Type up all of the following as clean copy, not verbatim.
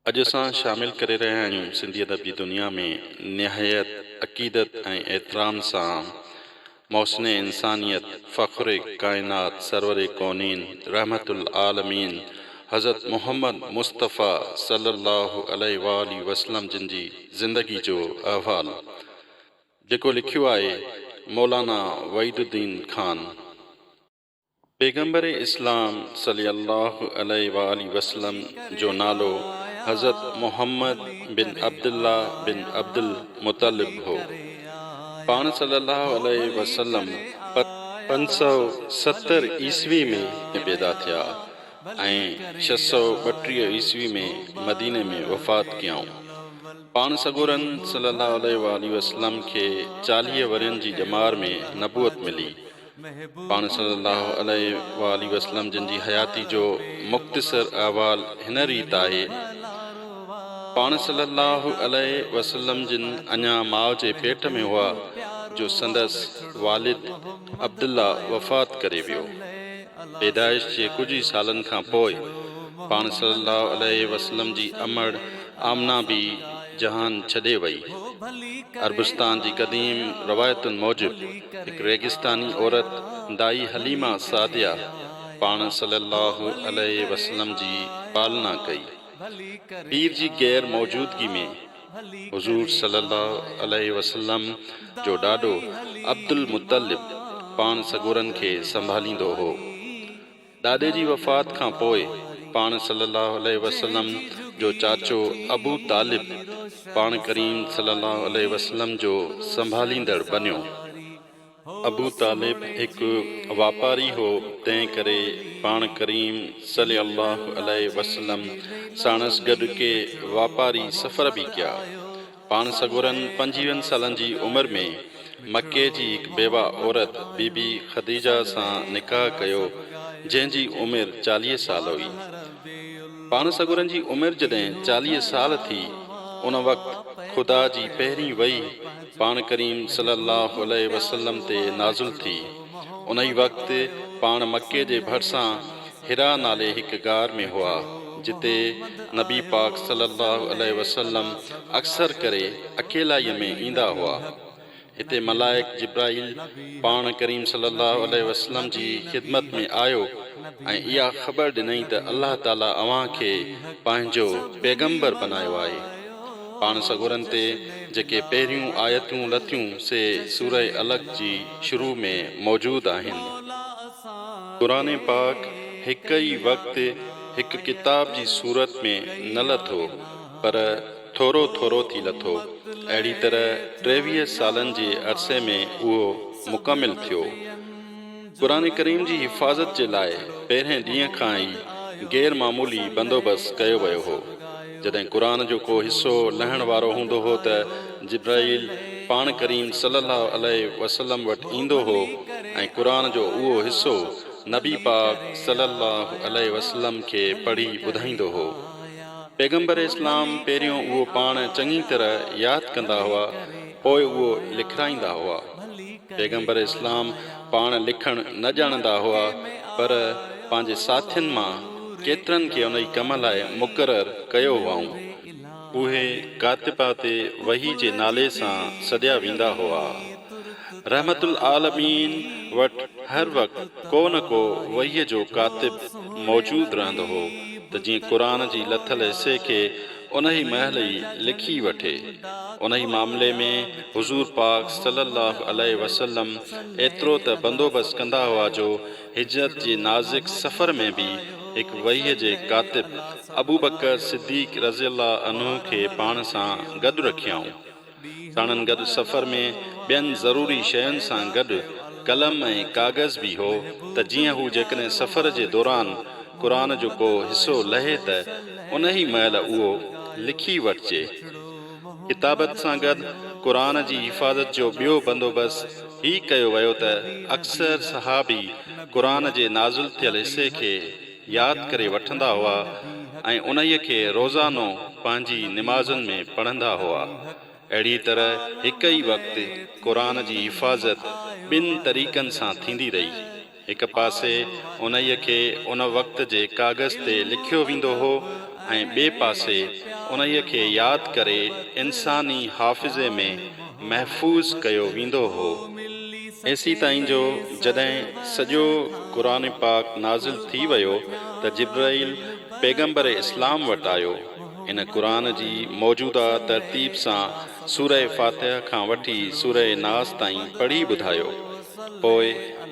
اڄ اسان شامل ڪري رهيا آهيون سنڌي ادب جي دنيا ۾ نهايت عقيدت ۽ احترام سان محسن انسانيت، فخر ڪائنات، سرور ڪونين، رحمت العالمين حضرت محمد مصطفيٰ صلي الله عليه واٰله وسلم جن جي زندگي جو احوال جيڪو لکيو آهي مولانا وحيد الدين خان. پيغمبر اسلام صلي الله عليه واٰله وسلم جو نالو حضرت محمد بن عبدالله بن عبدالمطلب هو. پاڻ صلي الله عليه وسلم 570 عيسوي ۾ پيدا ٿيا ۽ 632 عيسوي ۾ مديني ۾ وفات ڪيائون. پاڻ سڳورن صلي الله عليه واٰله وسلم کي 40 ورهين جي ڄمار ۾ نبوت ملي. پاڻ صلّي اللّٰه عليه واٰله وسلّم جن جي حياتي جو مختصر احوال هن ريت آهي، پاڻ صلّي اللّٰه عليه وسلّم جن اڃا ماء جي پيٽ ۾ هئا جو سندس والد عبدالله وفات ڪري ويو. پيدائش جي ڪجهه ئي سالن کان پوء پاڻ صلّي اللّٰه عليه وسلّم جي امڙ آمنه به جهان ڇڏي وئي. عربستان جي قديم روايتن موجب هڪ ريگستاني عورت دائي حليمه سعديه پاڻ صلي الله عليه وسلم جي پالنا ڪئي. پيء جي غير موجودگي ۾ حضور صلي الله عليه وسلم جو ڏاڏو عبدالمطلب پاڻ سڳورن کي سنڀاليندو هو. ڏاڏي جي وفات کان پوء پاڻ صلّي اللّٰه عليه وسلّم جو چاچو ابو طالب پاڻ ڪريم صلّي اللّٰه عليه وسلّم جو سنڀاليندڙ بنيو. ابو طالب هڪ واپاري هو تنهن ڪري پاڻ ڪريم صلّي اللّٰه عليه وسلّم ساڻس گڏ ڪي واپاري سفر به ڪيا. پاڻ سڳورن پنجويهن سالن جي عمر ۾ مڪي جي هڪ بيوه عورت بي بي خديجه سان نڪاح ڪيو جنهن جي عمر 40 سال هئي. پاڻ سڳورن جي عمر جڏهن 40 سال ٿي ان وقت خدا جي پهرين وحي پاڻ ڪريم صلي الله عليه وسلم تي نازل ٿي. انهي وقت پاڻ مڪي جي ڀرسان حرا نالي هڪ غار ۾ هئا، جتي نبي پاڪ صلي الله عليه وسلم اڪثر ڪري اڪيلائيء ۾ ايندا هئا. هتي ملائڪ جبرائيل پاڻ ڪريم صلي الله عليه وسلم جي خدمت ۾ آيو ۽ اها خبر ڏنائين ته الله تعاليٰ اوهان کي پنهنجو پيغمبر بنايو آهي. پاڻ سڳورن تي جيڪي پهريون آيتون لٿيون سي سوره علق جي شروع ۾ موجود آهن. قرآن پاڪ هڪ ئي وقت هڪ ڪتاب جي صورت ۾ نه لٿو پر ٿورو ٿورو ٿي لٿو. اهڙي طرح 23 سالن جي عرصي ۾ اهو مڪمل ٿيو. قرآن ڪريم جي حفاظت جي لاء پهرين ڏينهن کان ئي غير معمولي بندوبست ڪيو ويو هو. جڏهن قرآن جو ڪو حصو لهڻ وارو هوندو هو ته جبرائيل پاڻ ڪريم صلي الله عليه وسلم وٽ ايندو هو ۽ قرآن جو اهو حصو نبي پاڪ صلي الله عليه وسلم کي پڙهي ٻڌائيندو هو. پيغمبر اسلام پهريون اهو پاڻ چڱي طرح ياد ڪندا هئا پوء اهو لکرائيندا هئا. پيغمبر اسلام پاڻ لکڻ نه ڄاڻندا هئا پر پنهنجي ساٿين مان ڪيترن کي انهي ڪم لاء مقرر ڪيو هئائون. اهي ڪاتبات وحي جي نالي سان سڏيا ويندا هئا. رحمت العالمين وٽ هر وقت ڪو نه ڪو وحي جو ڪاتب موجود رهندو هو ته جيئن قرآن جي لٿل حصي کي انهي مهل ئي لکي وٺي. انهي معاملي ۾ حضور پاڪ صلي الله عليه وسلم ايترو ته بندوبست ڪندا هئا جو هجرت جي نازڪ سفر ۾ به هڪ وحي جي ڪاتب ابوبڪر صديق رضي الله عنه کي پاڻ سان گڏ رکيائون. ساڻن گڏ سفر ۾ ٻين ضروري شين سان گڏ قلم ۽ ڪاغذ به هو ته جيئن هو جيڪڏهن سفر جي دوران قرآن جو ڪو حصو لهي ته انهي مهل اهو لکي وٺجي. ڪتابت سان گڏ قرآن جي حفاظت جو ٻيو بندوبست هي ڪيو ويو ته اڪثر صحابي قرآن جي نازل ٿيل حصي کي ياد ڪري وٺندا هئا ۽ انهيء کي روزانو پنهنجي نمازن ۾ پڙهندا هئا. اهڙيء طرح هڪ ئي وقت قرآن جي حفاظت ٻن طريقن سان ٿيندي رهي. هڪ پاسي انهيء کي ان وقت جي ڪاغذ تي لکيو ويندو هو ۽ ٻئي پاسي انهيء کي ياد ڪري انساني حافظي ۾ محفوظ ڪيو ويندو هو. ايسيتائين جو جڏهن سڄو قرآن پاڪ نازل ٿي ويو ته جبرائيل پيغمبر اسلام وٽ آيو. ان قرآن جي موجوده ترتيب سان سوره فاتحه کان وٺي سوره ناس تائين پڙهي ٻڌايو. پوء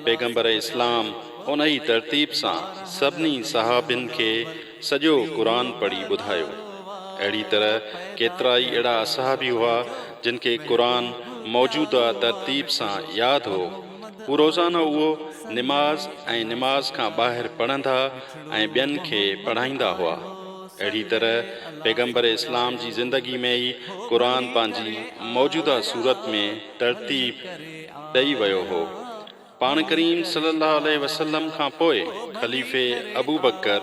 پيغمبر اسلام انهي ترتيب سان سڀني صحابين کي سڄو قرآن پڙهي ٻڌايو. اهڙي طرح ڪيترائي اهڙا اصحابي هئا جن کي قرآن موجوده ترتيب سان ياد هو. هو روزانو اهو نماز ۽ نماز کان ٻاهر پڙهندا ۽ ٻين کي پڙهائيندا هئا. اهڙي طرح پيغمبر اسلام جي زندگي ۾ ئي قرآن پنهنجي موجوده صورت ۾ ترتيب ڏئي ويو هو. پاڻ ڪريم صلي الله عليه وسلم کان پوء خليفي ابوبڪر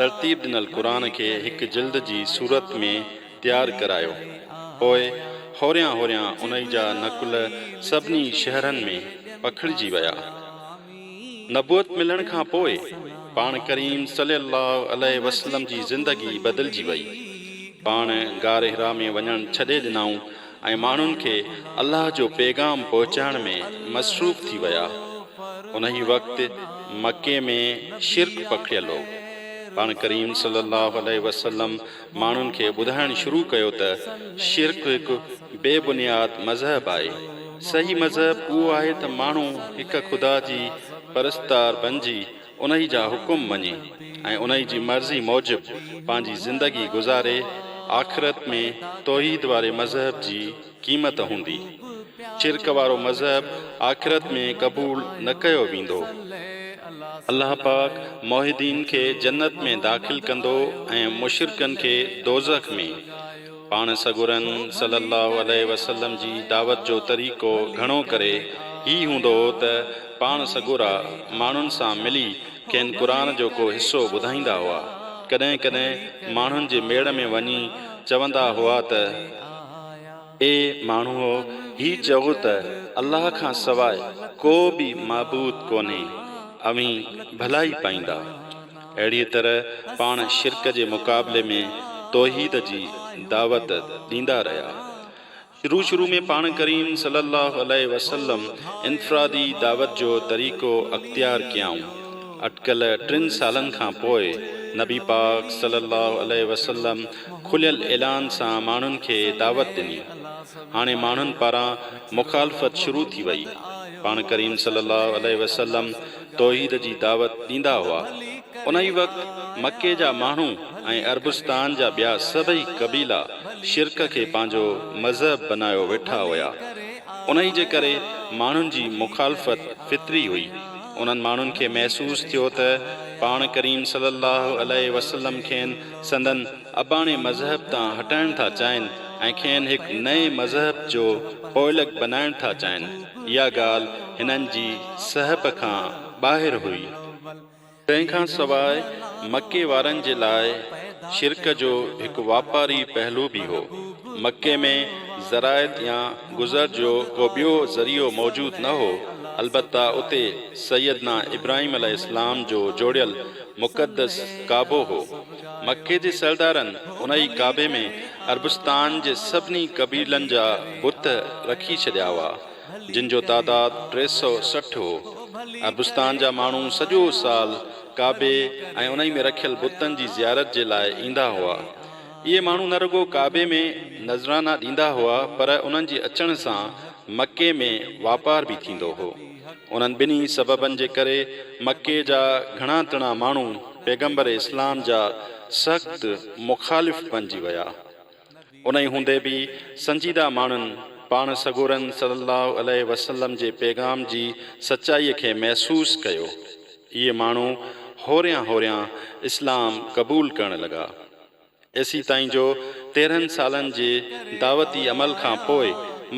ترتيب ڏنل قرآن کي هڪ جلد جي صورت ۾ تيار ڪرايو. پوء هوريان هوريان انهي جا نقل سڀني شهرن ۾ پکڙجي ويا. نبوت ملڻ کان پوء پاڻ ڪريم صلي الله عليه وسلم جي زندگي بدلجي وئي. پاڻ غار حرا ۾ وڃڻ ڇڏي ڏنائون ۽ ماڻهن کي الله جو پيغام پهچائڻ ۾ مصروف ٿي ويا. انهي وقت مڪي ۾ شرڪ پکڙيل هو. پاڻ ڪريم صلي الله عليه وسلم ماڻهن کي ٻڌائڻ شروع ڪيو ته شرڪ هڪ بي بنياد مذهب آهي. صحيح مذهب اهو آهي ته ماڻهو هڪ خدا جي پرستار بنجي انهي جا حڪم مڃي ۽ انهي جي مرضي موجب پنهنجي زندگي گذاري، آخرت ۾ توحيد واري مذهب جي قيمت هوندي. شرڪ وارو مذهب آخرت ۾ قبول نه ڪيو ويندو. الله پاڪ موحدين کي جنت ۾ داخل ڪندو ۽ مشرڪن کي دوزخ ۾. پاڻ سڳورن صلّي اللّٰه عليه وسلّم جي دعوت جو طريقو گهڻو ڪري هي هوندو هو ته پاڻ سڳورا ماڻهن سان ملي کين قرآن جو ڪو حصو ٻڌائيندا هئا. ڪڏهن ڪڏهن ماڻهن جي ميڙ ۾ وڃي چوندا هئا ته. اي ماڻهوؤ! هي چئو ته الله کان سواء ڪو به معبود ڪونهي، اوهين ڀلائي پائيندا. اهڙيء طرح پاڻ شرڪ جي مقابلي ۾ توحيد جي دعوت ڏيندا رهيا. شروع شروع ۾ پاڻ ڪريم صلي الله عليه وسلم انفرادي دعوت جو طريقو اختيار ڪيائون. اٽڪل ٽن سالن کان پوء نبي پاڪ صلي الله عليه وسلم کليل اعلان سان ماڻهن کي دعوت ڏني. هاڻي ماڻهن پاران مخالفت شروع ٿي وئي. پاڻ ڪريم صلي الله عليه وسلم توحيد جي دعوت ڏيندا هئا. انهي وقت مڪي جا ماڻهو ۽ عربستان جا ٻيا سڀئي قبيلا شرڪ کي پنهنجو مذهب بنايو ويٺا هيا. انهي جي ڪري ماڻهن جي مخالفت فطري هئي. انهن ماڻهن کي محسوس ٿيو ته پاڻ ڪريم صلي الله عليه وسلم کين سندن اباڻي مذهب تان هٽائڻ ٿا چاهين ۽ کين هڪ نئين مذهب جو پوئلڳ بنائڻ ٿا چاهين. اها ڳالهه هنن جي سهپ کان ٻاهر هئي. تنهن کان سواء مڪي وارن جي لاء شرڪ جو هڪ واپاري پهلو به هو. مڪي ۾ زراعت يا گذر جو ڪو ٻيو ذريعو موجود نه هو، البته اتي سيدنا ابراهيم عليه السلام جو جوڙيل مقدس ڪعبو هو. مڪي جي سردارن انهي ڪعبي ۾ عربستان جي سڀني قبيلن جا بت رکي ڇڏيا هئا، جن جو تعداد 360 هو. عربستان جا ماڻهو سڄو سال ڪعبي ۽ انهي ۾ رکيل بتن جي زيارت جي لاء ايندا هئا. اهي ماڻهو نه رڳو ڪعبي ۾ نذرانا ڏيندا هئا، پر انهن جي اچڻ سان مڪي ۾ واپار به ٿيندو هو. انهن ٻنهي سببن جي ڪري مڪي جا گهڻا تڻا ماڻهو پيغمبر اسلام جا سخت مخالف بنجي ويا. انهي هوندي به سنجيده ماڻهن پاڻ سڳورن صلي الله عليه وسلم جي پيغام جي سچائي کي محسوس ڪيو. اهي ماڻهو هوريان هوريان اسلام قبول ڪرڻ لڳا. ايسيتائين جو 13 سالن جي دعوتي عمل کان پوء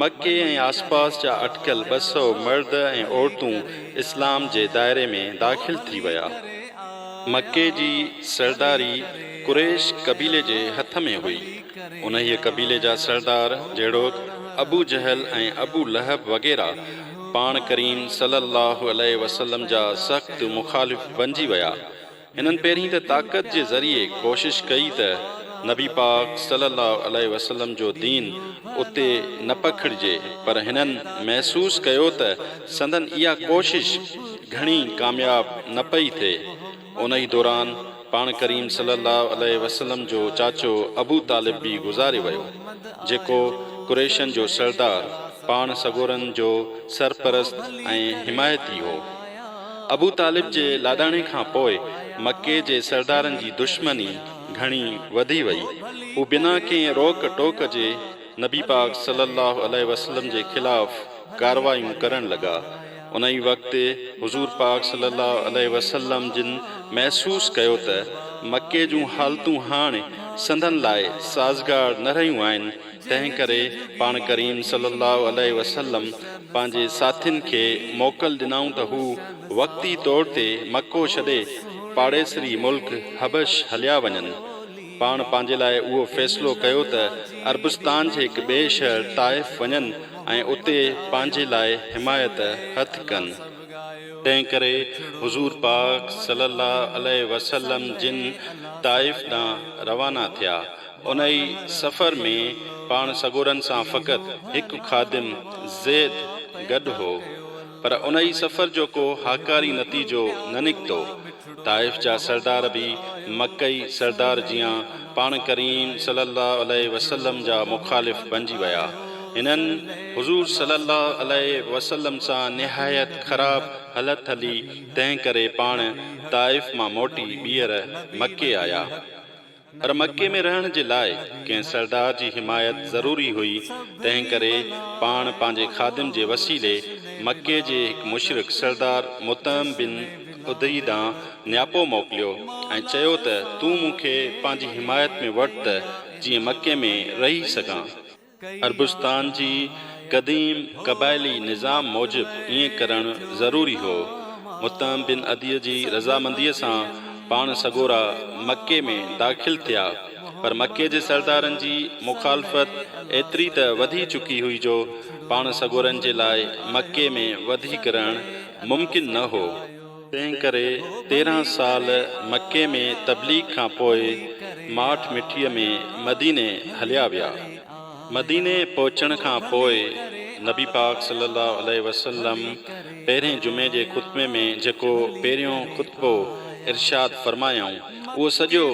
مڪي ۽ آسپاس جا اٽڪل 200 مرد ۽ عورتون اسلام جي دائري ۾ داخل ٿي ويا. مڪي جي سرداري قريش قبيلي جي هٿ ۾ هئي. انهيء قبيلي جا سردار جهڙوڪ ابو جهل ۽ ابو لهب وغيره پاڻ ڪريم صلي الله عليه وسلم جا سخت مخالف بنجي ويا. هنن پهرين ته طاقت جي ذريعي ڪوشش ڪئي ته. نبي پاڪ صلي الله عليه وسلم جو دين اتي نه پکڙجي پر هنن محسوس ڪيو ته سندن اها ڪوشش گهڻي ڪامياب نه پئي ٿئي. انهي دوران پاڻ ڪريم صلي الله عليه وسلم جو چاچو ابو طالب به گذاري ويو، جيڪو قريشن جو سردار، پاڻ سڳورن جو سرپرست ۽ حمايتي هو. ابو طالب جي لاڏاڻي کان پوء مڪي جي سردارن جي دشمني گهڻي وڌي وئي. هو بنا ڪنهن روڪ ٽوڪ جي نبي پاڪ صلي الله عليه وسلم جي خلاف ڪاروايون ڪرڻ لڳا. انهي وقت حضور پاڪ صلي الله عليه وسلم جن محسوس ڪيو ته مڪي جون حالتون هاڻ سندن لاء سازگار نه رهيون آهن، تنهن ڪري پاڻ ڪريم صلي الله عليه وسلم پنهنجي ساٿين کي موڪل ڏنائون ته هو وقتي طور تي مڪو ڇڏي پاڙيسري ملڪ حبش هليا وڃن. پاڻ پنهنجي لاء اهو فيصلو ڪيو ته عربستان جي هڪ ٻئي شهر طائف وڃن ۽ اتي پنهنجي لاء حمايت هٿ ڪن. تنهن ڪري حضور پاڪ صلي الله عليه وسلم جن طائف ڏانهن روانا ٿيا. انهي سفر ۾ پاڻ سڳورن سان فقط هڪ خادم زيد گڏ هو. پر انهي سفر جو ڪو هاڪاري نتيجو نه نڪتو. طائف جا سردار به مڪئي سردار جيان پاڻ ڪريم صلي الله عليه وسلم جا مخالف بنجي ويا. هنن حضور صلي الله عليه وسلم سان نهايت خراب هلت هلي تنهن ڪري پاڻ طائف مان موٽي ٻيهر مڪي آيا. پر مڪي ۾ رهڻ جي لاء ڪنهن سردار جي حمايت ضروري هئي، تنهن ڪري پاڻ پنهنجي خادم جي وسيلي مڪي جي هڪ مشرڪ سردار مطعم بن عدي ڏانهن نياپو موڪليو ۽ چيو ته تون مون کي پنهنجي حمايت ۾ وٺ ته جيئن مڪي ۾ رهي سگهان. عربستان جي قديم قبائلي نظام موجب ائين ڪرڻ ضروري هو. مطعم بن عدي جي رضامنديء سان پاڻ سڳورا مڪي ۾ داخل ٿيا، پر مڪي جي سردارن جي مخالفت ايتري ته وڌي چڪي هئي جو پاڻ سڳورن جي لاء مڪي ۾ وڌيڪ رهڻ ممڪن نه هو. تنهن ڪري 13 سال مڪي ۾ تبليغ کان پوء ماٺ مٺيء ۾ مديني هليا ويا. مديني پهچڻ کان پوء نبي پاڪ صلي الله عليه وسلم پهرين جمعي جي خطبي ۾ جيڪو پهريون خطبو ارشاد فرمايائون، اهو سڄو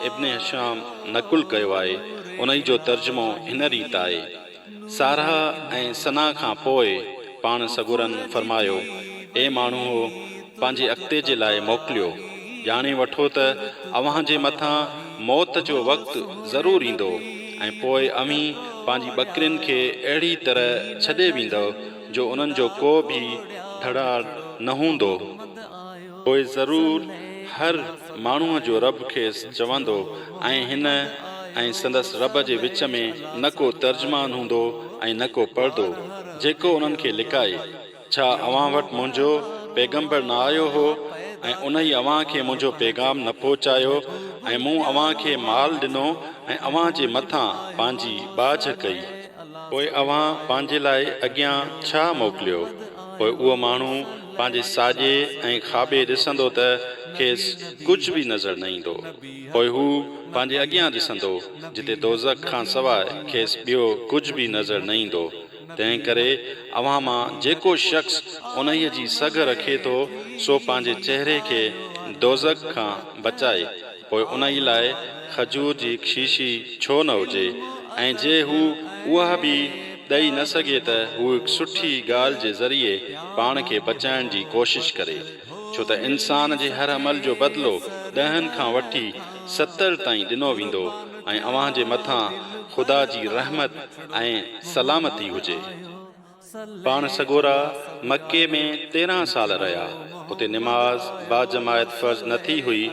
ابن هشام نقل ڪيو آهي، انهي جو ترجمو هن ريت آهي. ساراهه ۽ ثنا کان پوء پاڻ سڳورن فرمايو، اي ماڻهوء! پنهنجي اڳتي جي لاء موڪليو، ڄاڻي وٺو ته اوهان جي مٿان موت جو وقت ضرور ايندو ۽ پوء اوهين پنهنجي ٻڪرين کي اهڙي طرح ڇڏي ويندؤ جو انهن جو ڪو به ڌڙاڙ نه هوندو. پوء ضرور هر ماڻهوء جو رب کيس چوندو ۽ هن ۽ سندس رب جي وچ ۾ نه ڪو ترجمان هوندو ۽ نه ڪو پردو، جيڪو انهن کي لڪائي. ڇا اوهان وٽ منهنجو پيغمبر نه آيو هو ۽ انهي اوهان کي منهنجو پيغام نه پهچايو ۽ مون اوهان کي مال ڏنو ۽ اوهان جي مٿان پنهنجي ٻاجهه ڪئي. پوء اوهان پنهنجي لاء اڳيان ڇا موڪليو؟ پوء اهو ماڻهو پنهنجي ساڄي ۽ کاٻي ڏسندو ته کيس ڪجهه به نظر نه ايندو. پوء هو پنهنجي اڳيان ڏسندو، جتي دوزخ کان سواء کيس ٻيو ڪجهه به نظر نه ايندو. تنهن ڪري اوهان مان جيڪو شخص انهيء جي سگهه رکي ٿو، سو پنهنجي چهري کي دوزخ کان بچائي، پوء انهيء لاء کجور جي هڪ شيشي ڇو نه هجي، ۽ جي هو اها به ڏئي نه سگهي ته هو هڪ سٺي ڳالهه جي ذريعي پاڻ کي بچائڻ جي ڪوشش ڪري، ڇو ته انسان جي هر عمل جو بدلو ڏهن کان وٺي 70 تائين ڏنو ويندو ۽ اوهان جي مٿان خدا جي رحمت ۽ سلامتي هجي. پاڻ سڳورا مڪي ۾ 13 سال رهيا. اتي نماز باجماعت فرض نه ٿي هئي.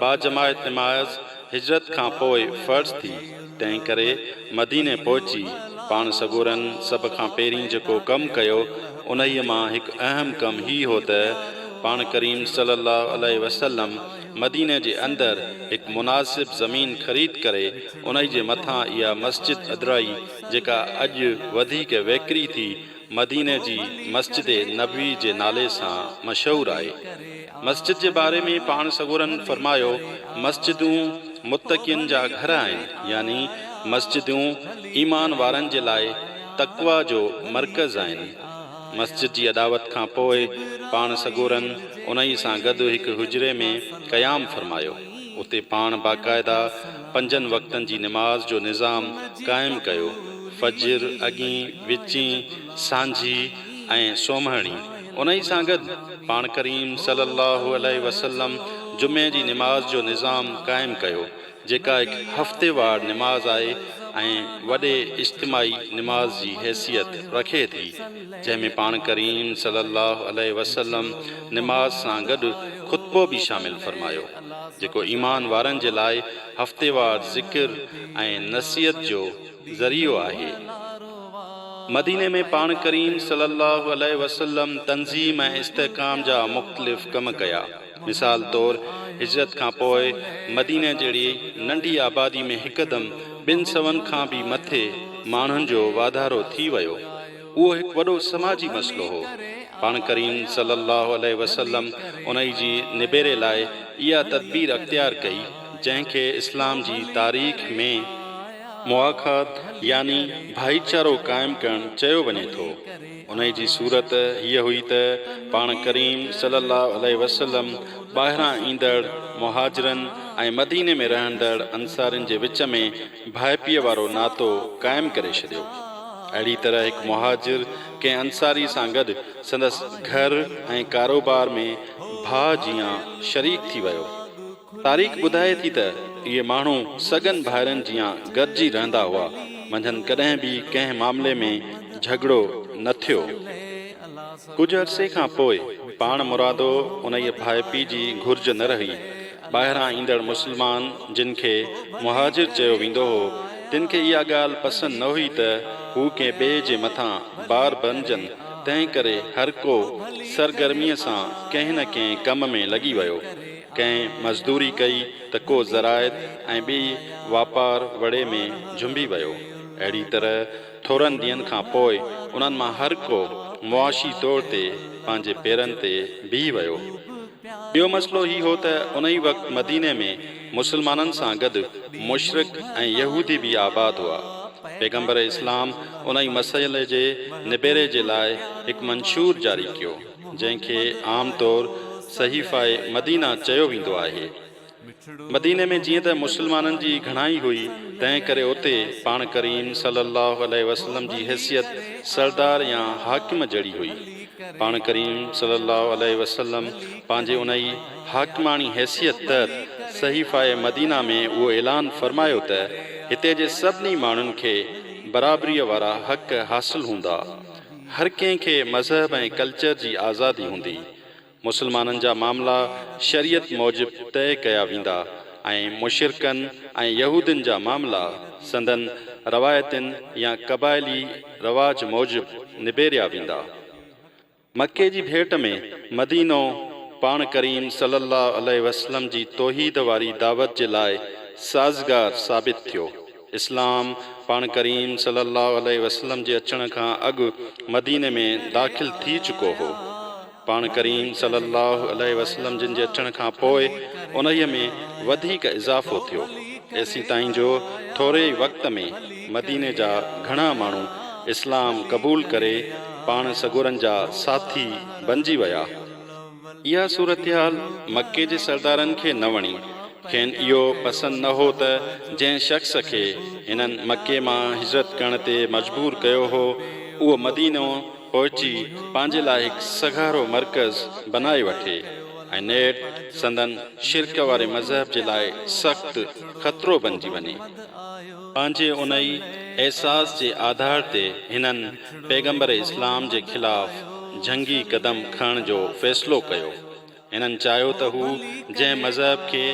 باجماعت نماز هجرت کان پوء فرض ٿي. تنهن ڪري مديني پهچي پاڻ سڳورن سڀ کان پهرين جيڪو ڪم ڪيو، انهيء مان هڪ اهم ڪم هي هو ته پاڻ ڪريم صلي الله عليه وسلم مديني جي اندر هڪ مناسب زمين خريد ڪري انهي جي مٿان اها مسجد اڏرائي جيڪا اڄ وڌيڪ ويڪري ٿي مديني جي مسجد نبوي جي نالي سان مشهور آهي. مسجد جي باري ۾ پاڻ سڳورن فرمايو، مسجدون. متقين جا گهر آهن يعني مسجدون ايمان وارن جي لاء تقويٰ جو مرڪز آهن. مسجد جي اڏاوت کان پوء پاڻ سڳورن انهيء سان گڏ هڪ حجري ۾ قيام فرمايو. اتي پاڻ باقاعده پنجن وقتن جي نماز جو نظام قائم ڪيو، فجر، اڳين، وچين، سانجهي ۽ سومهڻي. انهيء سان گڏ پاڻ ڪريم صلي الله عليه وسلم جمعي جي نماز جو نظام قائم ڪيو، جيڪا هڪ هفتيوار نماز آهي ۽ وڏي اجتماعي نماز جي حيثيت رکي ٿي، جنهن ۾ پاڻ ڪريم صلي الله عليه وسلم نماز سان گڏ خطبو به شامل فرمايو، جيڪو ايمان وارن جي لاء هفتيوار ذڪر ۽ نصيحت جو ذريعو آهي. مديني ۾ پاڻ ڪريم صلي الله عليه وسلم تنظيم ۽ استحڪام جا مختلف ڪم ڪيا. مثال طور هجرت کان پوء مديني جهڙي ننڍي آبادي ۾ هڪدم ٻن سون کان به مٿي ماڻهن جو واڌارو ٿي ويو. اهو هڪ وڏو سماجي مسئلو هو. پاڻ ڪريم صلي الله عليه وسلم انهي جي نبيري لاء اها تدبير اختيار ڪئي جنهن کي اسلام جي تاريخ ۾. مواخات يعني ڀائيچارو قائم ڪرڻ چيو وڃي ٿو. انهي جي صورت هيء هئي ته پاڻ ڪريم صلي الله عليه وسلم ٻاهران ايندڙ مهاجرن ۽ مديني ۾ رهندڙ انصارين جي وچ ۾ ڀائپيء وارو ناتو قائم ڪري ڇڏيو. اهڙي طرح هڪ مهاجر ڪنهن انصاري سان گڏ سندس گهر ۽ ڪاروبار ۾ ڀاء جيان شريڪ ٿي ويو. تاريخ ٻڌائي ٿي ته اهي ماڻهو سڳن ڀائرن جيان گڏجي رهندا هئا، منجهن ڪڏهن به ڪنهن معاملي ۾ جهڳڙو نه ٿيو. ڪجهه عرصي کان پوء پاڻ مرادو انهيء ڀائپي جي گهرج نه رهي. ٻاهران ايندڙ مسلمان جن کي مهاجر چيو ويندو هو، تن کي اها ڳالهه پسند نه هئي ته هو ڪنهن ٻئي جي مٿان بار بڻجن، تنهن ڪري هر ڪو سرگرميء سان ڪنهن نه ڪنهن ڪم ۾ لڳي ويو. ڪنهن مزدوري ڪئي ته ڪو زراعت ۽ ٻي واپار وڙي ۾ جهنبي ويو. اهڙي طرح ٿورن ڏينهن کان پوء انهن مان هر ڪو معاشي طور تي پنهنجي پيرن تي بيهي ويو. ٻيو مسئلو هي هو ته انهي وقت مديني ۾ مسلمانن سان گڏ مشرڪ ۽ يهودي به آباد هئا. پيغمبر اسلام انهي مسئلي جي نبيري جي لاء هڪ منشور جاري ڪيو. جنهن کي عام طور صحيفه مدينه چيو ويندو آهي. مديني ۾ جيئن ته مسلمانن جي گهڻائي هئي، تنهن ڪري اتي پاڻ ڪريم صلي الله عليه وسلم جي حيثيت سردار يا حاڪم جهڙي هئي. پاڻ ڪريم صلي الله عليه وسلم پنهنجي انهي حاڪماڻي حيثيت تحت صحيفه مدينه ۾ اهو اعلان فرمايو ته هتي جي سڀني ماڻهن کي برابريء وارا حق حاصل هوندا. هر ڪنهن کي مذهب ۽ ڪلچر جي آزادي هوندي. مسلمانن جا معاملا شريعت موجب طئي ڪيا ويندا ۽ مشرڪن ۽ يهودين جا معاملا سندن روايتن يا قبائلي رواج موجب نبيريا ويندا. مڪي جي ڀيٽ ۾ مدينو پاڻ ڪريم صلي الله عليه وسلم جي توحيد واري دعوت جي لاء سازگار ثابت ٿيو. اسلام پاڻ ڪريم صلي الله عليه وسلم جي اچڻ کان اڳ مديني ۾ داخل ٿي چڪو هو. پاڻ ڪريم صلي الله عليه وسلم جن جي اچڻ کان پوء انهيء ۾ وڌيڪ اضافو ٿيو، ايسيتائين جو ٿوري ئي وقت ۾ مديني جا گهڻا ماڻهو اسلام قبول ڪري پاڻ سڳورن جا ساٿي بنجي ويا. اها صورتحال مڪي جي سردارن کي نه وڻي. کين اهو پسند نه هو ته جنهن شخص کي هنن مڪي مان هجرت ڪرڻ تي مجبور ڪيو هو، اهو مدينو پهچي پنهنجي لاء هڪ سگهارو مرڪز بنائي وٺي ۽ نيٺ سندن شرڪ واري مذهب جي لاء سخت خطرو بنجي وڃي. پنهنجي انهي احساس جي آڌار تي هنن پيغمبر اسلام جي خلاف جنگي قدم کڻڻ جو فيصلو ڪيو. هنن چاهيو ته هو جنهن مذهب کي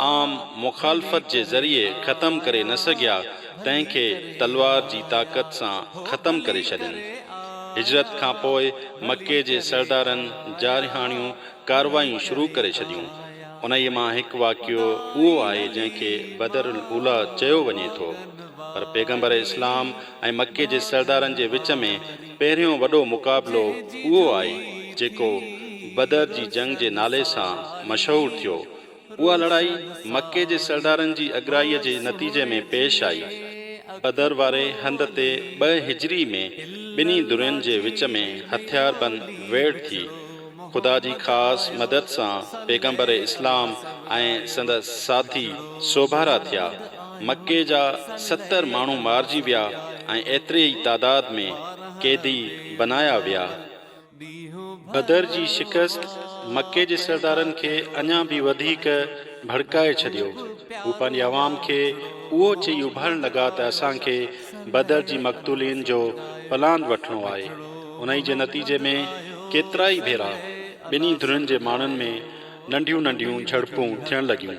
عام مخالفت جي ذريعي ختم ڪري نه سگهيا، تنهن کي تلوار جي طاقت سان ختم ڪري ڇڏين. هجرت کان پوء مڪي جي سردارن جارحاڻيون ڪارروايون شروع ڪري ڇڏيون. انهيء مان هڪ واقعو اهو آهي جنهن کي بدر الاوليٰ چيو وڃي ٿو. پر پيغمبر اسلام ۽ مڪي جي سردارن جي وچ ۾ پهريون وڏو مقابلو اهو آهي جيڪو بدر جي جنگ جي نالي سان مشهور ٿيو. اها لڙائي مڪي جي سردارن جي اڳرائيء جي نتيجي ۾ پيش آئي. بدر واري هنڌ تي ٻه هجري ۾ ٻنهي ڌرين جي وچ ۾ هٿياربند ويڙهه ٿي. خدا جي خاص مدد سان پيغمبر اسلام ۽ سندس ساٿي سوڀارا ٿيا. مڪي جا 70 ماڻهو مارجي ويا ۽ ايتري ئي تعداد ۾ قيدي بنايا ويا. بدر جي شڪست مڪي جي سردارن کي اڃا به وڌيڪ ڀڙڪائي ڇڏيو. هو پنهنجي عوام کي اهو چئي اڀارڻ لڳا ته اسان کي بدر جي مقتولين جو پلاند وٺڻو آهي. انهي جي نتيجي ۾ ڪيترائي ڀيرا ٻنهي ڌرين جي ماڻهن ۾ ننڍيون ننڍيون جهڙپون ٿيڻ لڳيون.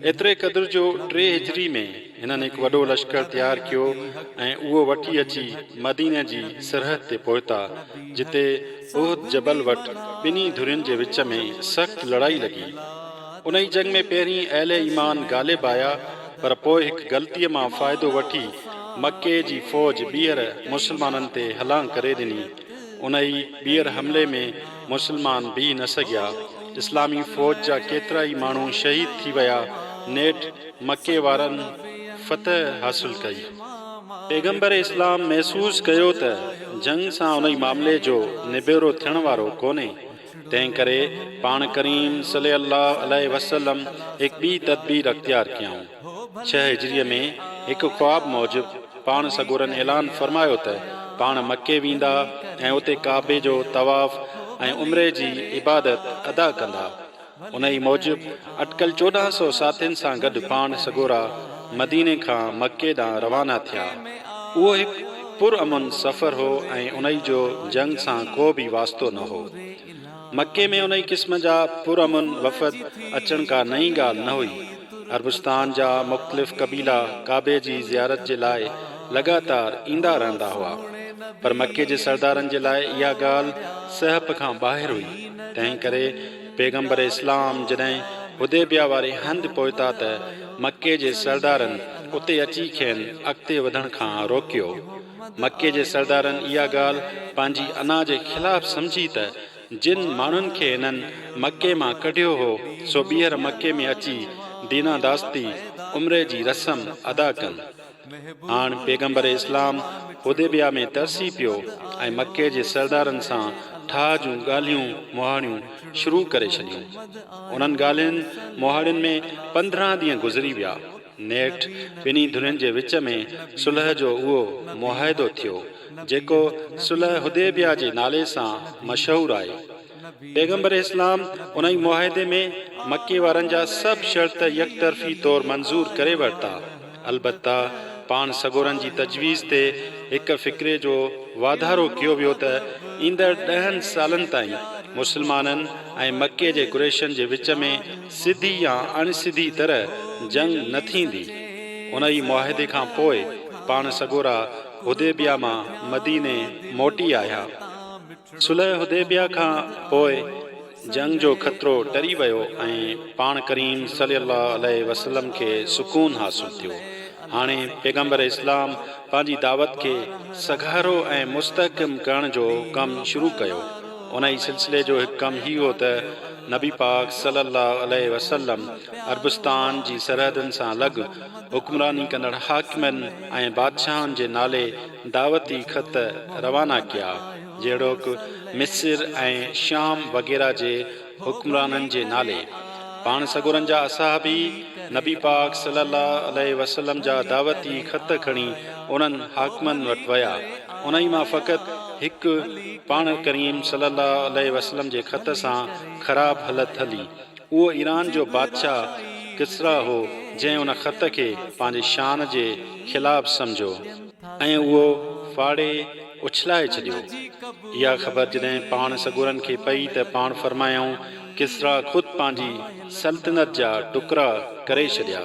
ايتري قدر جو ٽي هجري ۾ هنن هڪ وڏو لشڪر تيار ڪيو ۽ اهو وٺي اچي مديني جي سرحد تي پهتا، جتي احد جبل وٽ ٻنهي ڌرين جي وچ ۾ سخت لڙائي لڳي. انهي جنگ ۾ پهرين اهل ايمان غالب آيا، پر پوء هڪ غلطيء مان فائدو وٺي مڪي جي فوج ٻيهر مسلمانن تي هلان ڪري ڏني. انهي ٻيهر حملي ۾ مسلمان بيهه نه سگهيا. اسلامي فوج جا ڪيترائي ماڻهو شهيد ٿي ويا. نيٺ مڪي وارن فتح حاصل ڪئي. پيغمبر اسلام محسوس ڪيو ته جنگ سان انهي معاملي جو نبيرو ٿيڻ وارو ڪونهي، تنهن ڪري پاڻ ڪريم صلي الله عليه وسلم هڪ ٻي تدبير اختيار ڪيائون. ڇهه هجريء ۾ هڪ خواب موجب پاڻ سڳورن اعلان فرمايو ته پاڻ مڪي ويندا ۽ اتي ڪعبي جو طواف ۽ عمري جي عبادت ادا ڪندا. انهي موجب اٽڪل 14 سو ساٿين سان گڏ پاڻ سڳورا مديني کان مڪي ڏانهن روانا ٿيا. اهو هڪ پر امن سفر هو ۽ انهي جو جنگ سان ڪو به واسطو نه هو. مڪي ۾ انهي قسم جا پرامن وفد اچڻ ڪا نئين ڳالهه نه هئي. عربستان جا مختلف قبيلا ڪعبي جي زيارت جي لاء لڳاتار ايندا رهندا هئا. پر مڪي جي سردارن جي لاء اها ڳالهه سهپ کان ٻاهر هئي. تنهن ڪري پيغمبر اسلام جڏهن حديبيه واري هنڌ پهتا ته مڪي جي سردارن اتي اچي کين اڳتي وڌڻ کان روڪيو. مڪي جي سردارن اها ڳالهه پنهنجي انا جي خلاف سمجهي ته جن ماڻهن کي هنن مڪي مان ڪڍيو هو سو ٻيهر مڪي ۾ اچي ديناداستي عمري جي رسم ادا ڪن. هاڻ پيغمبر اسلام حديبيه ۾ ترسي پيو ۽ مڪي جي سردارن سان ٺاهه جون ڳالهيون مهاڙيون شروع ڪري ڇڏيون. انهن ڳالهين مهاڙين ۾ 15 ڏينهن گذري ويا. نيٺ ٻنهي ڌرين جي وچ ۾ صلح جو اهو معاهدو ٿيو، جيڪو صلح حديبيه جي نالي سان مشهور آهي. پيغمبر اسلام انهي معاهدي ۾ مڪي وارن جا سڀ شرط يڪطرفي طور منظور ڪري ورتا. البته پاڻ سڳورن جي تجويز تي هڪ فقري جو واڌارو ڪيو ويو ته ايندڙ ڏهن سالن تائين مسلمانن ۽ مڪي جي قريشن جي وچ ۾ سڌي يا اڻ سڌي طرح جنگ نه ٿيندي. انهي معاهدي کان پوء پاڻ سڳورا حديبيه مان مديني موٽي آيا. صلح حديبيه کان پوء جنگ جو خطرو ٽري ويو ۽ پاڻ ڪريم صلي الله عليه وسلم کي سڪون حاصل ٿيو. هاڻي پيغمبر اسلام پنهنجي دعوت کي سگهارو ۽ مستحڪم ڪرڻ جو ڪم شروع ڪيو. انهي سلسلي جو هڪ ڪم هي هو ته نبي پاڪ صلي الله عليه وسلم عربستان جي سرحدن سان لڳ حڪمراني ڪندڙ حاڪمن ۽ بادشاهن جي نالي دعوتي خط روانا ڪيا، جهڙوڪ مصر ۽ شام وغيره جي حڪمرانن جي نالي. پاڻ سڳورن جا اصحابي نبي پاڪ صلي الله عليه وسلم جا دعوتي خط کڻي انهن حاڪمن وٽ ويا. انهي مان فقط هڪ پاڻ ڪريم صلي الله عليه وسلم جي خط سان خراب هلت هلي. اهو ايران جو بادشاهه ڪسريٰ هو جنهن ان خط کي پنهنجي شان جي خلاف سمجهيو ۽ اهو ڦاڙي اڇلائي ڇڏيو. اها خبر جڏهن پاڻ سڳورن کي پئي ته پاڻ فرمايائون، ڪسريٰ خود پنهنجي سلطنت جا ٽڪرا ڪري ڇڏيا.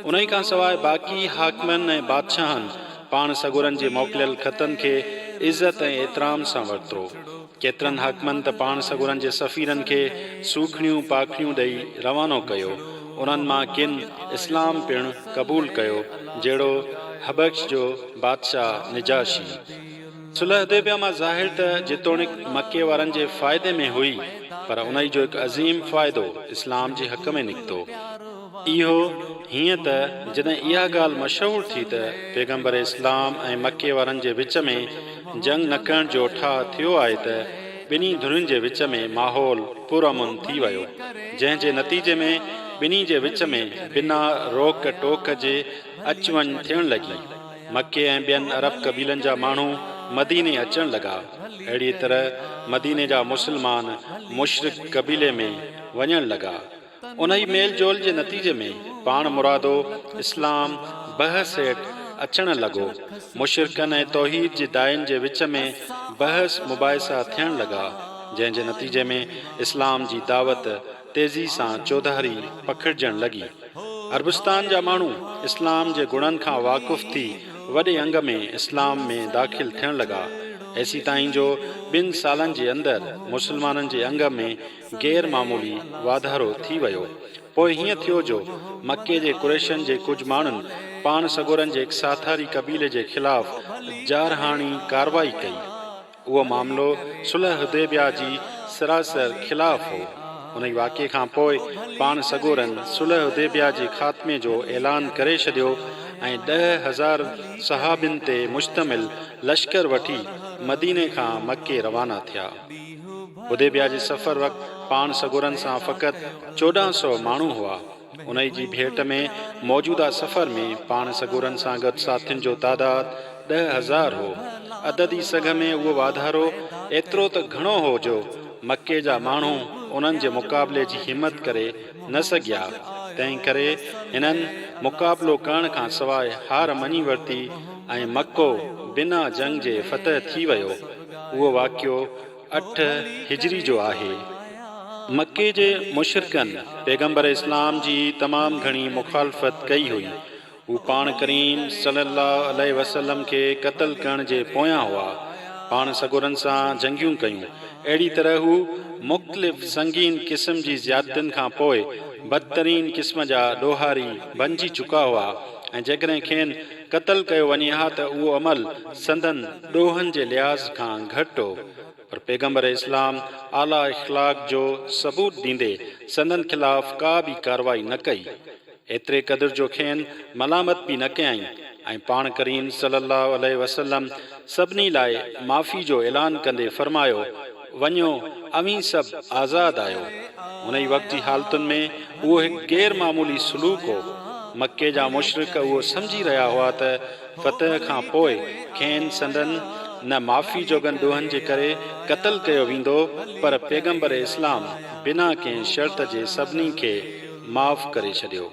انهي کان سواء باقي حاڪمن ۽ بادشاهن پاڻ سڳورن جي موڪليل خطن کي عزت ۽ احترام سان ورتو. ڪيترن حاڪمن ته پاڻ سڳورن جي سفيرن کي سوکڙيون پاکڙيون ڏئي روانو ڪيو. انهن مان ڪن اسلام پڻ قبول ڪيو، جهڙو حبش جو بادشاهه نجاشي. صلح حديبيه مان ظاهر ته جيتوڻيڪ مڪي وارن جي فائدي ۾ هئي، پر انهي جو هڪ عظيم فائدو اسلام جي حق ۾ نڪتو. اهو هيئن ته جڏهن اها ڳالهه مشهور ٿي ته پيغمبر اسلام ۽ مڪي وارن جي وچ ۾ جنگ نه ڪرڻ جو ٺاهه ٿيو آهي ته ٻنهي ڌرين جي وچ ۾ ماحول پرامن ٿي ويو، جنهن جي نتيجي ۾ ٻنهي جي وچ ۾ بنا روڪ ٽوڪ جي اچ وڃ ٿيڻ لڳي. مڪي ۽ ٻين عرب قبيلن جا ماڻهو مديني اچڻ لڳا. اهڙيء طرح مديني جا مسلمان مشرڪ قبيلي ۾ وڃڻ لڳا. انهيء ميل جول جي نتيجي ۾ پاڻ مرادو اسلام بحث هيٺ اچڻ لڳو. مشرڪن ۽ توحيد جي داعين جي وچ ۾ بحث مباحثا ٿيڻ لڳا، جنهن جي نتيجي ۾ اسلام جي دعوت تيزي سان چوڌاري پکڙجڻ لڳي. عربستان جا ماڻهو اسلام جي گڻن کان واقف ٿي وڏي انگ ۾ اسلام ۾ داخل ٿيڻ لڳا. ايسيتائين جو ٻن سالن جي اندر مسلمانن جي انگ ۾ غير معمولي واڌارو ٿي ويو. پوء هيئن ٿيو جو مڪي جي قريشن جي ڪجهه ماڻهن پاڻ سڳورن جي هڪ ساٿاري قبيلي جي خلاف جارحاڻي ڪارروائي ڪئي. اهو معاملو صلح حديبيه جي سراسر خلاف هو. انهي واقعي کان پوء پاڻ سڳورن صلح حديبيه جي خاتمي جو اعلان ڪري ڇڏيو ۽ 10,000 صحابين تي مشتمل لشڪر وٺي مديني کان مڪي روانا ٿيا. حديبيه جي سفر وقت پاڻ سڳورن سان فقط 14 سو ماڻهو هئا. انهي جي ڀيٽ ۾ موجوده سفر ۾ پاڻ سڳورن سان گڏ ساٿين جو تعداد 10,000 هو. عددي سگهه ۾ اهو واڌارو ايترو ته گهڻو هو جو مڪي جا ماڻهو انهن جي مقابلي جي همت ڪري نه سگهيا. تنهن ڪري هنن مقابلو ڪرڻ کان سواء هار مڃي ورتي ۽ مڪو بنا جنگ جي فتح ٿي ويو. اهو واقعو اٺ هجري جو آهي. مڪي جي مشرڪن پيغمبر اسلام جي تمام گهڻي مخالفت ڪئي هئي. هو پاڻ ڪريم صلي الله عليه وسلم کي قتل ڪرڻ جي پويان هئا. پاڻ سڳورن سان جنگيون ڪيون. اهڙي طرح هو مختلف سنگين قسم جي زيادتين کان پوء بدترين قسم جا ڏوهاري بنجي چڪا هئا ۽ جيڪڏهن کين قتل ڪيو وڃي ها ته اهو عمل سندن ڏوهن جي لحاظ کان گهٽ هو، پر پيغمبر اسلام اعليٰ اخلاق جو ثبوت ڏيندي سندن خلاف ڪا به ڪارروائي نه ڪئي، ايتري قدر جو کين ملامت به نه ڪيائين ۽ پاڻ ڪريم صلي الله عليه وسلم سڀني لاء معافي جو اعلان ڪندي فرمايو، وڃو اوهين سڀ آزاد آهيو. انهي وقت جي حالتن ۾ اهو هڪ غير معمولي سلوڪ هو. مڪي جا مشرڪ اهو سمجهي رهيا هئا ته فتح کان پوء کين سندن نه معافي جوڳن ڏوهن جي ڪري قتل ڪيو ويندو پر پيغمبر اسلام بنا ڪنهن شرط جي سڀني کي معاف ڪري ڇڏيو.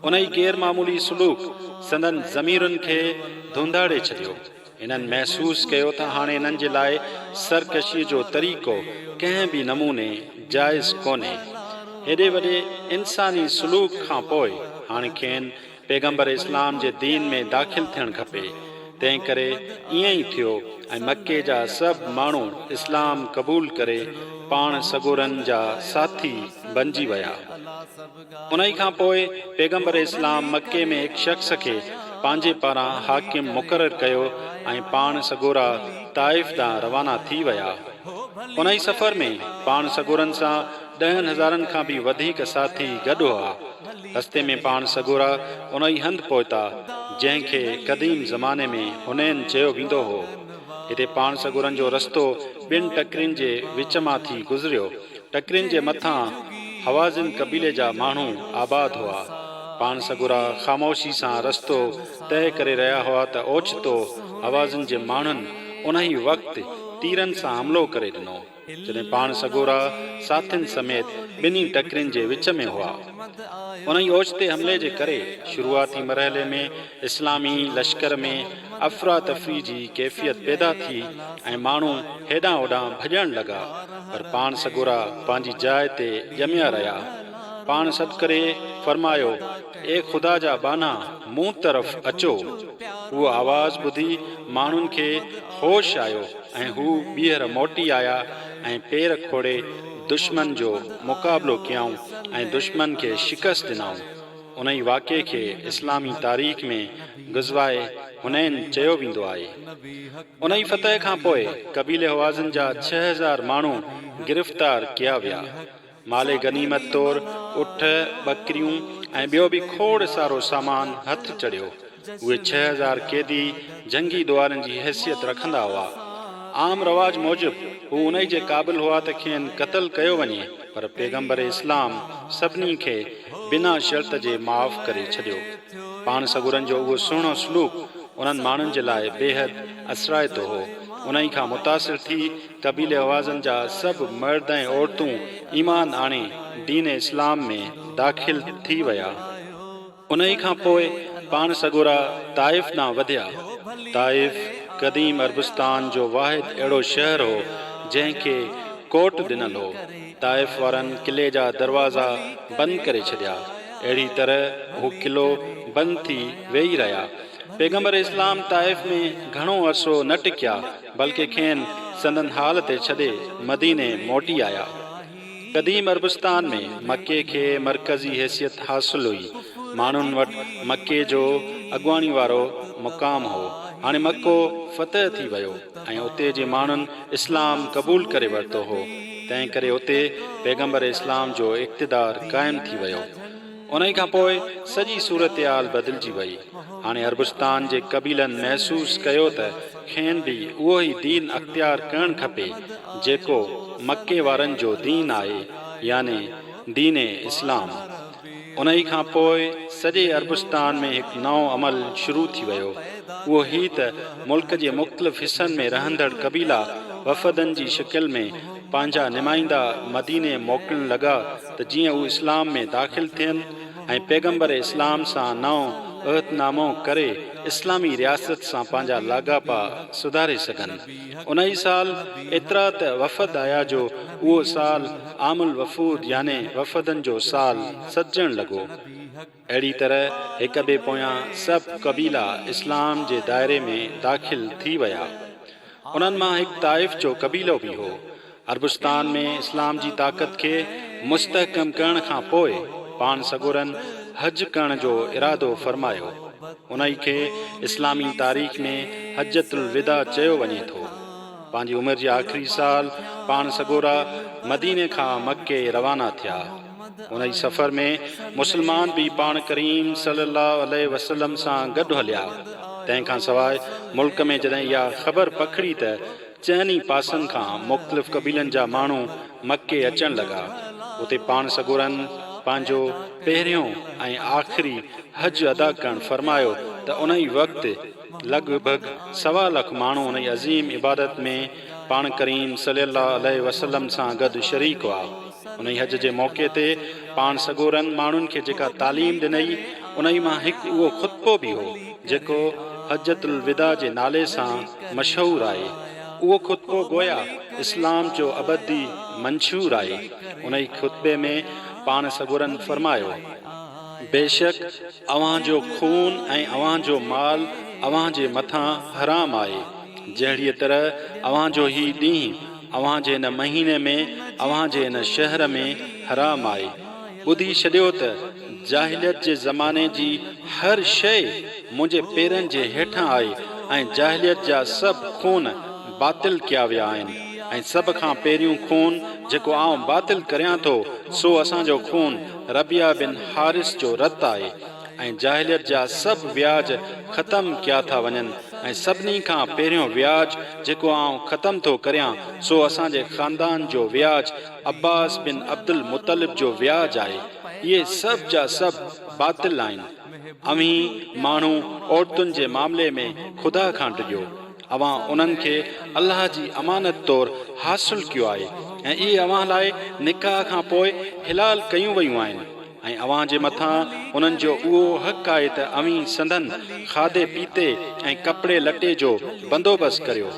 انهي غير معمولي سلوڪ سندن ضميرن کي ڌونڌاڙي ڇڏيو. هنن محسوس ڪيو ته هاڻي هنن جي لاء سرڪشيء جو طريقو ڪنهن به نموني جائز ڪونهي. هيڏي وڏي انساني سلوڪ کان پوء هاڻي کين پيغمبر اسلام جي دين ۾ داخل ٿيڻ کپي. تنهن ڪري ائين ئي ٿيو ۽ مڪي جا سڀ ماڻهو اسلام قبول ڪري پاڻ سڳورن جا ساٿي بنجي ويا. انهيء کان پوء پيغمبر اسلام مڪي ۾ هڪ شخص کي پنهنجي پاران حاڪم مقرر ڪيو ۽ پاڻ سڳورا طائف ڏانهن روانا ٿي ويا. انهيء سفر ۾ پاڻ سڳورن سان ڏهن هزارن کان به وڌيڪ ساٿي گڏ هئا. رستي ۾ پاڻ سڳورا انهيء هنڌ پهتا، جنهن کي قديم زماني ۾ حنين چيو ويندو هو. هتي پاڻ سڳورن جو رستو ٻن ٽڪرين جي وچ مان ٿي گذريو. ٽڪرين جي مٿان هوازن قبيلي جا ماڻهو آباد هئا. پاڻ سڳورا خاموشي سان رستو طئي ڪري رهيا هئا ته اوچتو هوازن جي ماڻهن انهي وقت تيرن سان حملو ڪري ڏنو، جڏهن پاڻ سڳورا ساٿين سميت ٻنهي ٽڪرين جي وچ ۾ هئا. انهي اوچتي حملي جي ڪري شروعاتي مرحلي ۾ اسلامي لشڪر ۾ افراتفري جي ڪيفيت پيدا ٿي ۽ ماڻهو هيڏانهن هوڏانهن ڀڄڻ لڳا، پر پاڻ سڳورا پنهنجي جاء تي ڄميا رهيا. پاڻ سڏ ڪري فرمايو، اي خدا جا ٻانها! مون طرف اچو. اهو آواز ٻڌي ماڻهن کي هوش آيو ۽ هو ٻيهر موٽي آيا ۽ پير کوڙي دشمن جو مقابلو ڪيائون ۽ دشمن کي شڪست ڏنائون. انهي واقعي کي اسلامي تاريخ ۾ غزوه حنين چيو ويندو آهي. انهي فتح کان پوء قبيلي هوازن جا 6000 ماڻهو گرفتار ڪيا ويا. مال غنيمت طور اٺ، ٻڪريون ۽ ٻيو به کوڙ سارو سامان هٿ چڙهيو. اهي 6000 قيدي جنگي ڏوهارين جي حيثيت رکندا هئا. عام رواج موجب هو انهي جي قابل هئا ته کين قتل ڪيو وڃي پر پيغمبر اسلام سڀني کي بنا شرط جي معاف ڪري ڇڏيو. پاڻ سڳورن جو اهو سهڻو سلوڪ انهن ماڻهن جي لاء بيحد اثرائتو هو. انهي کان متاثر ٿي قبيلي هوازن جا سڀ مرد ۽ عورتون ايمان آڻي دين اسلام ۾ داخل ٿي ويا. انهيء کان پوء پاڻ سڳورا طائف ڏانهن وڌيا. طائف قديم عربستان جو واحد اهڙو شهر هو، جنهن کي ڪوٽ ڏنل هو. طائف وارن قلعي جا دروازا بند ڪري ڇڏيا. اهڙي طرح هو قلعو بند ٿي ويهي رهيا. پيغمبر اسلام طائف ۾ گهڻو عرصو نه ٽڪيا، بلڪه کين سندن حال تي ڇڏي مديني موٽي آيا. قديم عربستان ۾ مڪي کي مرڪزي حيثيت حاصل هئي. ماڻهن وٽ مڪي جو اڳواڻي وارو مقام هو. هاڻي مڪو فتح ٿي ويو ۽ اتي جي ماڻهن اسلام قبول ڪري ورتو هو، تنهن ڪري اتي پيغمبر اسلام جو اقتدار قائم ٿي ويو. انهي کان پوء سڄي صورتحال بدلجي وئي. هاڻي عربستان جي قبيلن محسوس ڪيو ته کين به اهو ئي دين اختيار ڪرڻ کپي، جيڪو مڪي وارن جو دين آهي، يعني دين اسلام. انهي کان پوء سڄي عربستان ۾ هڪ نئون عمل شروع ٿي ويو. اهو هي ته ملڪ جي مختلف حصن ۾ رهندڙ قبيلا وفدن جي شڪل ۾ پنهنجا نمائندا مديني موڪلڻ لڳا ته جيئن هو اسلام ۾ داخل ٿين ۽ پيغمبر اسلام سان نئون عهدنامو ڪري اسلامي رياست سان پنهنجا لاڳاپا سڌاري سگهن. انهي سال ايترا ته وفد آيا جو اهو سال عام الوفود يعني وفدن جو سال سڏجڻ لڳو. اهڙي طرح هڪ ٻئي پويان سڀ قبيلا اسلام جي دائري ۾ داخل ٿي ويا. انهن مان هڪ طائف جو قبيلو به هو. عربستان ۾ اسلام جي طاقت کي مستحڪم ڪرڻ کان پوء پاڻ سڳورن حج ڪرڻ جو ارادو فرمايو. انهي کي اسلامي تاريخ ۾ حجة الوداع چيو وڃي ٿو. پنهنجي عمر جي آخري سال پاڻ سڳورا مديني کان مڪي روانا ٿيا. انهي سفر ۾ مسلمان به پاڻ ڪريم صلي الله عليه وسلم سان گڏ هليا. تنهن کان سواء ملڪ ۾ جڏهن اها خبر پکڙي ته چئن ئي پاسن کان مختلف قبيلن جا ماڻهو مڪي اچڻ لڳا. اتي پاڻ سڳورن پنهنجو پهريون ۽ آخري حج ادا ڪرڻ فرمايو ته انهي وقت لڳ ڀڳ سوا لک ماڻهو انهي عظيم عبادت ۾ پاڻ ڪريم صلي الله عليه وسلم سان گڏ شريڪ هئا. انهي حج جي موقعي تي پاڻ سڳورن ماڻهن کي جيڪا تعليم ڏنئي انهي مان هڪ اهو خطبو به هو جيڪو حجة الوداع جي نالي سان مشهور آهي. اهو خطبو گويا اسلام جو ابدي منشور آهي. انهي خطبي ۾ پاڻ سڳورن فرمايو. بيشڪ اوهان جو خون ۽ اوهان جو مال اوهان جي مٿان حرام آهي، جهڙيء طرح اوهان جو هي ڏينهن اوهان جي هن مهيني ۾ اوهان جي هن شهر ۾ حرام آهي. ٻڌي ڇڏيو ته جاهليت جي زماني جي هر شيء منهنجي پيرن جي هيٺان آهي ۽ جاهليت جا سڀ خون باطل ڪيا ويا آهن ۽ سڀ کان پهريون خون جيڪو آئون باطل ڪريان ٿو سو اسان جو خون ربيعه بن حارث جو رت آهي ۽ جاهليت جا سڀ وياج ختم ڪيا ٿا وڃن ۽ سڀني کان پهريون وياج جيڪو آئون ختم ٿو ڪريان سو اسان جي خاندان جو وياج عباس بن عبدالمطلب جو وياج آهي. اهي سڀ جا سڀ باطل آهن. اوهين ماڻهو عورتن جي معاملي ۾ خدا کان ڊڄو. اوهان انهن کي الله جي امانت طور حاصل ڪيو آهي ۽ اهي اوهان لاء نڪاح کان پوء حلال ڪيون ويون آهن ۽ اوهان جي مٿان انهن جو اهو حق آهي ته اوهين سندن کاڌي پيتي ۽ ڪپڙي لٽي جو بندوبست ڪريو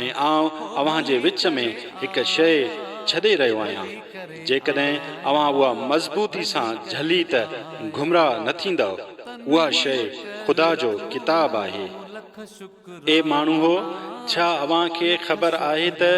۽ آئون اوهان جي وچ ۾ هڪ شيء ڇڏي رهيو آهيان، جيڪڏهن اوهان اها مضبوطي سان جهلي ته گمراهه نه ٿيندؤ، اها شيء خدا جو ڪتاب آهي. اي ماڻهوؤ! ڇا اوهان کي خبر آهي ته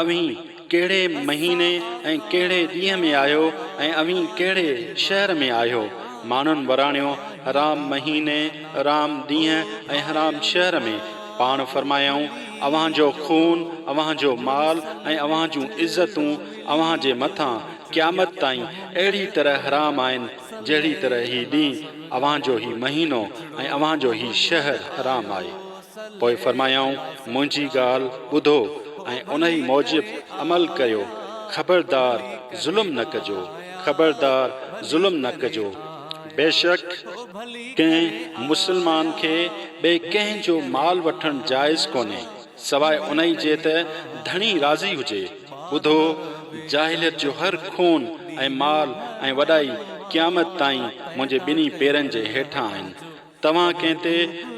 اوهين ڪهڙي مهيني ۽ ڪهڙي ڏينهن ۾ آهيو ۽ اوهين ڪهڙي شهر ۾ آهيو؟ ماڻهن وراڻيو، حرام مهيني، حرام ڏينهن ۽ حرام شهر ۾. پاڻ فرمايائون، اوهان جو خون، اوهان جو مال ۽ اوهان جون عزتون اوهان جي مٿان قيامت تائين اهڙي طرح حرام آهن، جهڙي طرح هي ڏينهن، اوهان جو هي مهينو ۽ اوهان جو هي شهر حرام آهي. پوء فرمايائون، منهنجي ڳالهه ٻڌو ۽ انهي موجب عمل ڪريو، خبردار ظلم نه ڪجو، خبردار ظلم نه ڪجو، بيشڪ ڪنهن مسلمان کي ٻئي ڪنهن جو مال وٺڻ جائز ڪونهي، سواء انهي جي ته ڌڻي راضي هجي. ٻڌو، جاهليت جو هر خون ۽ مال ۽ وڏائي قيامت تائين منهنجي ٻنهي پيرن جي هيٺان آهن. توهان ڪنهن تي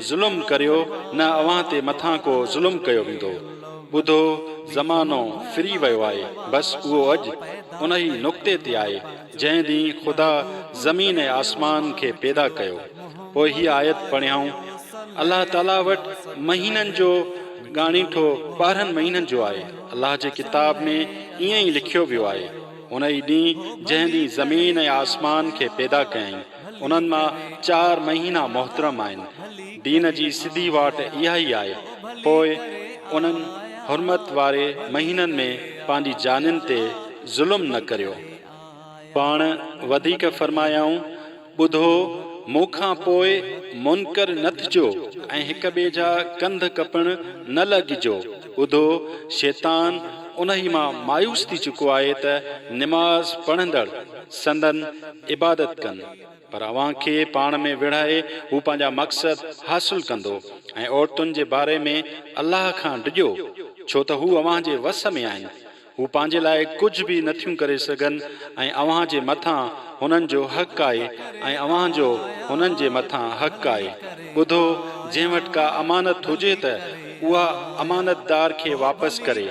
ظلم ڪريو نه اوهان تي مٿان ڪو ظلم ڪيو ويندو. ٻڌو، زمانو ڦري ويو آهي، بس اهو اڄ انهي نقطي تي آهي، جنهن ڏينهن خدا زمين ۽ آسمان کي پيدا ڪيو. پوء هيء آيت پڙهيائون، الله تعاليٰ وٽ مهينن جو ڳاڻيٽو 12 مهينن جو آهي. الله جي ڪتاب ۾ ائين ئي لکيو ويو آهي. انهي ڏينهن جنهن ڏينهن زمين ۽ آسمان کي پيدا ڪيائين. انهن مان چار مهينا محترم آهن. دين جي سڌي واٽ اها ئي آهي. پوء انهن حرمت واري مهينن ۾ پنهنجي جانين تي ظلم نه ڪريو. پاڻ وڌيڪ فرمايائون، ٻڌو، مون کان پوء منڪر نه ٿجو ۽ هڪ ٻئي جا ڪنڌ ڪپڻ نه لڳجو. ٻڌو، شيطان انهي مان مايوس ٿي چڪو آهي ته نماز پڙهندڙ سندن عبادت ڪن، پر اوهان کي پاڻ ۾ وڙهائي هو پنهنجا مقصد حاصل ڪندو ۽ عورتن جي باري ۾ الله کان ڊڄو، ڇو ته هو اوهان جي وس ۾ آهن، هو پنهنجي لاء ڪجهه به نٿيون ڪري سگهن ۽ اوهان جي مٿان هنن جو حق آهي ۽ اوهان جو هنن جي مٿان حق آهي. ٻڌو، جنهن وٽ ڪا امانت هجي ته اها امانتدار کي واپس ڪري.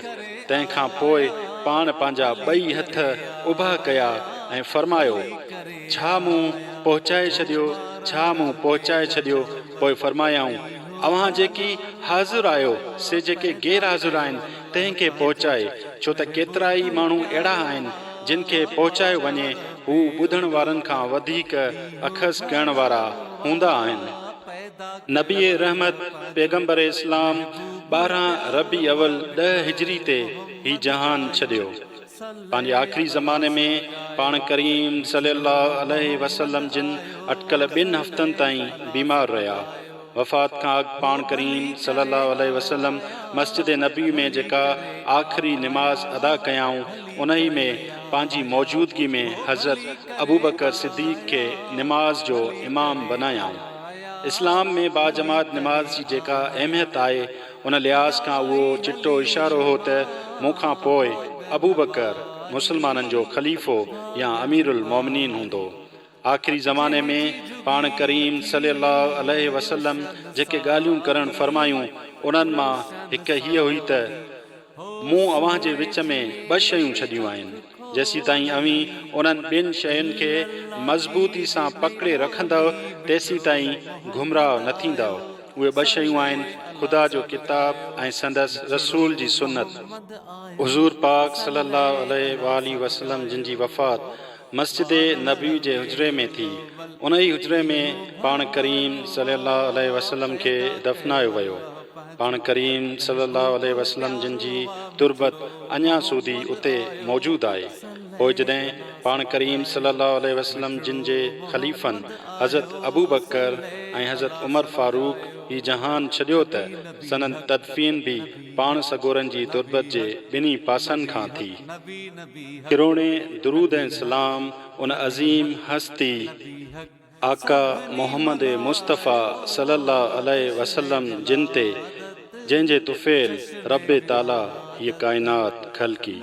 تنهن کان پوء پاڻ پنهنجا ٻئي هٿ اڀا ڪيا ۽ فرمايو، ڇا مون پهچائي ڇڏيو، ڇا مون پهچائي ڇڏيو؟ پوء فرمايائون، اوهان جيڪي حاضر آهيو، سي جيڪي غير حاضر آهن، تنهن کي پهچائي، ڇو ته ڪيترائي ماڻهو اهڙا آهن، جن کي پهچايو وڃي، هو ٻڌڻ وارن کان وڌيڪ اخذ ڪرڻ وارا هوندا آهن. نبي رحمت پيغمبر اسلام 12 ربيع اول ڏهه هجري تي هي جهان ڇڏيو. پنهنجي آخري زماني ۾ پاڻ ڪريم صلي الله عليه وسلم جن اٽڪل ٻن هفتن تائين بيمار رهيا. وفات کان اڳ پاڻ ڪريم صلي الله عليه وسلم مسجد نبوي ۾ جيڪا آخري نماز ادا ڪيائون انهي ۾ پنهنجي موجودگي ۾ حضرت ابوبڪر صديق کي نماز جو امام بنايائون. اسلام ۾ باجماعت نماز جي جيڪا اهميت آهي ان لحاظ کان اهو چٽو اشارو هو ته مون کان پوء ابوبڪر مسلمانن جو خليفو يا اميرالمومنين هوندو. آخري زماني ۾ پاڻ ڪريم صلي الله عليه وسلم جيڪي ڳالهيون ڪرڻ فرمايون انهن مان هڪ هيء هئي ته، مون اوهان جي وچ ۾ ٻه شيون ڇڏيون آهن، جيسيتائين اوهين انهن ٻن شين کي مضبوطي سان پڪڙي رکندؤ تيسيتائين گمراهه نه ٿيندؤ. اهي ٻه شيون آهن، خدا جو ڪتاب ۽ سندس رسول جي سنت. حضور پاڪ صلي الله عليه واٰله وسلم جن جي وفات مسجد نبوي جي حجري ۾ ٿي. انهي حجري ۾ پاڻ ڪريم صلي الله عليه وسلم کي دفنايو ويو. پاڻ ڪريم صلي الله عليه وسلم جن جي تربت اڃا سوڌي اتي موجود آهي. پوء جڏهن پاڻ ڪريم صلي الله عليه وسلم جن جي خليفن حضرت ابوبڪر ۽ حضرت عمر فاروق هي جهان ڇڏيو ته سندن تدفين به پاڻ سڳورن جي تربت جي ٻنهي پاسن کان ٿي. ڪروڙين درود ۽ سلام ان عظيم هستي آقا محمد مصطفيٰ صلي الله عليه وسلم جن تي جنهن جي طفيل رب تعاليٰ هيء ڪائنات خلقي.